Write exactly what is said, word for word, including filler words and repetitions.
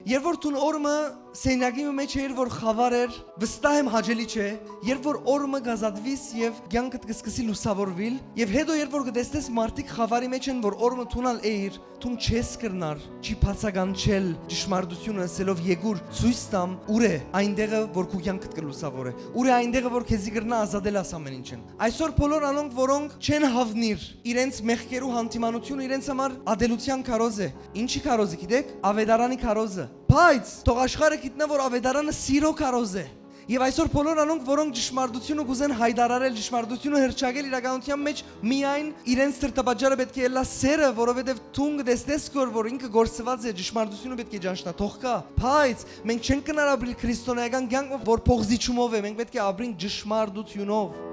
Երբ որ դուն օր մը սենյակի մը մէջ էիր, որ խաւար էր, վստահ եմ հաճելի չէ, երբ որ օր մը կ'ազատուիս եւ կեանքդ կը սկսի լուսաւորուիլ, եւ հետո երբ որ կը տեսնես մարդիկ խաւարի մէջ են, որ օր մը դուն ալ էիր, դուն չես կրնար չի բացականչել ճշմարտությունը, ասելով՝ «Եկուր, ցոյց տամ ուր է այնտեղը, որ քու կեանքդ կը լուսաւորէ, ուր է այնտեղը, որ քեզի կրնայ ազատել աս ամէն ինչէն»։ Այսօր բոլոր անոնք, որոնք չեն հաւնիր իրենց մեղքերու յանդիմանությունը, իրենց համար ատելութեան քարոզ է։ Ինչի քարոզը գիտեք։ Ավետարանի քարոզը։ Բայց թող աշխարհը գիտնայ, որ ավետարանը սիրո քարոզ է։ Եւ այսօր բոլոր անոնք, որոնք ճշմարտությունը կ'ուզեն յայտարարել, ճշմարտությունը հռչակել իրականութեան մէջ, միայն իրենց դրդապատճառը պէտք է ըլլայ սերը, որովհետեւ դուն կը տեսնես քոր, որ ինքը կորսուած է, ճշմարտությունը պէտք է ճանչնայ, թող գայ։ Բայց մենք չենք կրնար ապրիլ քրիստոնէական կեանքը, որ փոխզիջումով է, մենք պէտք է ապրենք ճշմարտությունով։